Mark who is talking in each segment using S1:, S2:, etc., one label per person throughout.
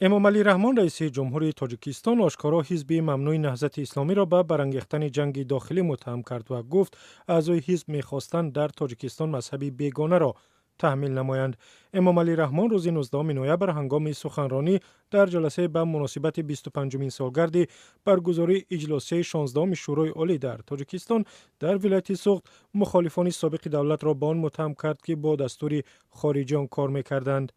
S1: Эмомалӣ Раҳмон, раиси ҷумҳури Тоҷикистон, ошкоро ҳизби мамнӯи Наҳзати Исломиро ба барангехтани ҷанги дохилӣ муттаҳам кард ва гуфт, аъзои ҳизб мехостанд дар Тоҷикистон мазҳаби бегонаро таҳмил намоянд. Эмомалӣ Раҳмон рӯзи 19 ноябр ҳангоми суханронӣ дар ҷаласае ба муносибати 25-умин солгарди баргузории иҷлосияи 16-уми Шӯрои Олӣ дар Тоҷикистон дар вилояти Суғд мухолифони собиқи давлатро ба он муттаҳам кард, ки бо дастури хориҷиён кор мекарданд.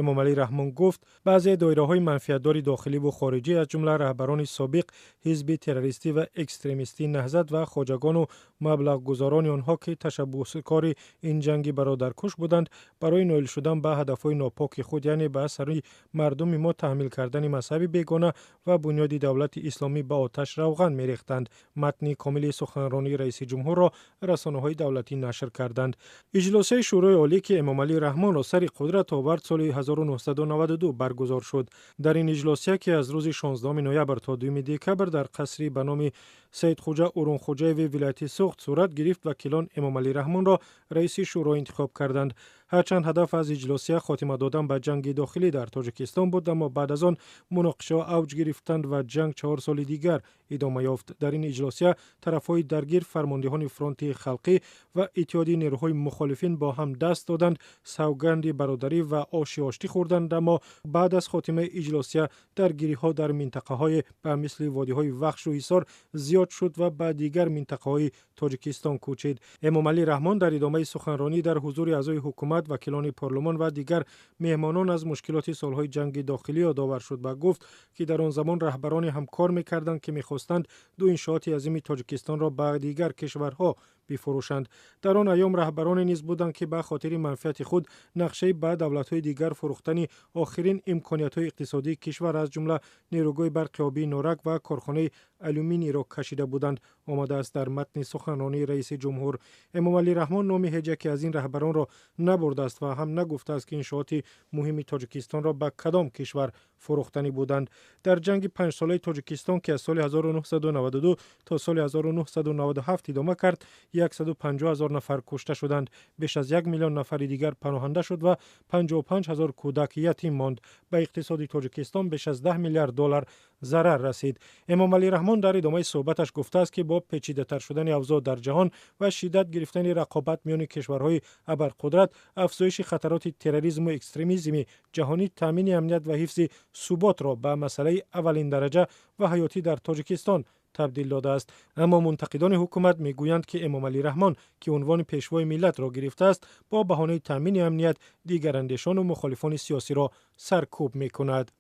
S1: Эмомалӣ Раҳмон гуфт, баъзе доираҳои манфиатдори дохиливу хориҷӣ, аз ҷумла раҳбарони собиқ ҳизби террористӣ ва экстремистии Наҳзат ва хоҷагону маблағгузорони онҳо, ки ташаббускори ин ҷанги бародаркуш буданд, барои ноил шудан ба ҳадафҳои нопоки худ, яъне ба сари мардуми мо таҳмил кардани мазҳаби бегона ва бунёди давлати исломӣ, ба оташ равған мерехтанд. Матни комили суханронии раиси ҷумҳурро расонаҳои давлатӣ нашр карданд. Иҷлосияи Шӯрои Олӣ, ки Эмомалӣ Раҳмонро сари қудрат овард, соли 1992 баргузор шуд. Дар ин иҷлосия, ки аз рӯзи 16 ноябр то 2 декабр дар қасри ба номи Саидхуҷа Урунхуҷаеви вилояти Суғд сурат гирифт, вакилон Эмомалӣ Раҳмонро раиси шӯро интихоб карданд. Ҳарчанд ҳадаф аз иҷлосия хотима додан ба ҷанги дохилӣ дар Тоҷикистон буд, аммо баъд аз он муноқишаҳо авҷ гирифтанд ва ҷанг 4 соли дигар идома ёфт. Дар ин иҷлосия тарафҳои даргир, фармондеҳони Фронти Халқӣ ва Иттиҳоди нерӯҳои мухолифин, бо ҳам даст доданд, савганди бародарӣ ва оши оштӣ хӯрданд. Аммо баъд аз хотимаи иҷлосия даргириҳо дар минтақаҳое ба мисли водиҳои Вахшу Ҳисор зиёд шуд ва ба дигар минтақаҳои Тоҷикистон кӯчид. Эмомалӣ Раҳмон дар идомаи суханронӣ дар ҳузури аъзои ҳукумат, вакилони парлумон ва дигар меҳмонон аз мушкилоти солҳои ҷанги дохилӣ ёдовар шуд ва гуфт, ки дар он замон раҳбароне ҳам кор мекарданд, ки мехостанд ду иншооти азими Тоҷикистонро ба дигар кишварҳо бифурӯшанд. Дар он айём раҳбароне низ буданд, ки ба хотири манфиати худ нақшаи ба давлатҳои дигар фурӯхтани охирин имкониятҳои иқтисодии кишвар, аз ҷумла нерӯгоҳи барқи обии Норак ва корхонаи алюминийро кашида буданд, омадааст дар матни суханронии раиси ҷумҳур. Эмомалӣ Раҳмон номи ҳеҷ яке аз ин раҳбаронро набурдааст ва ҳам нагуфтааст, ки иншооти муҳими Тоҷикистонро ба кадом кишвар фурӯхтанӣ буданд. Дар ҷанги панҷсолаи Тоҷикистон, ки аз соли 1992 то соли 1997 идома кард, 150 ҳазор нафар кушта шуданд, беш аз 1 миллион нафари дигар паноҳанда шуд ва 55 ҳазор кӯдак ятим монд. Ба иқтисоди Тоҷикистон беш аз 10 миллиард доллар зарар расид. Эмомалӣ Раҳмон дар идомаи суҳбаташ гуфтааст, ки бо печидатар шудани авзоъ дар ҷаҳон ва шиддат гирифтани рақобат миёни кишварҳои абарқудрат, афзоиши хатароти терроризму экстремизми ҷаҳонӣ таъмини амният ва ҳифзи суботро ба масъалаи аввалиндараҷа ва ҳаётӣ дар Тоҷикистон табдил додааст. Аммо мунтақидони ҳукумат мегӯянд, ки Эмомалӣ Раҳмон, ки унвони пешвои миллатро гирифтааст, бо баҳонаи таъмини амният дигарандешону мухолифони сиёсиро саркӯб мекунад.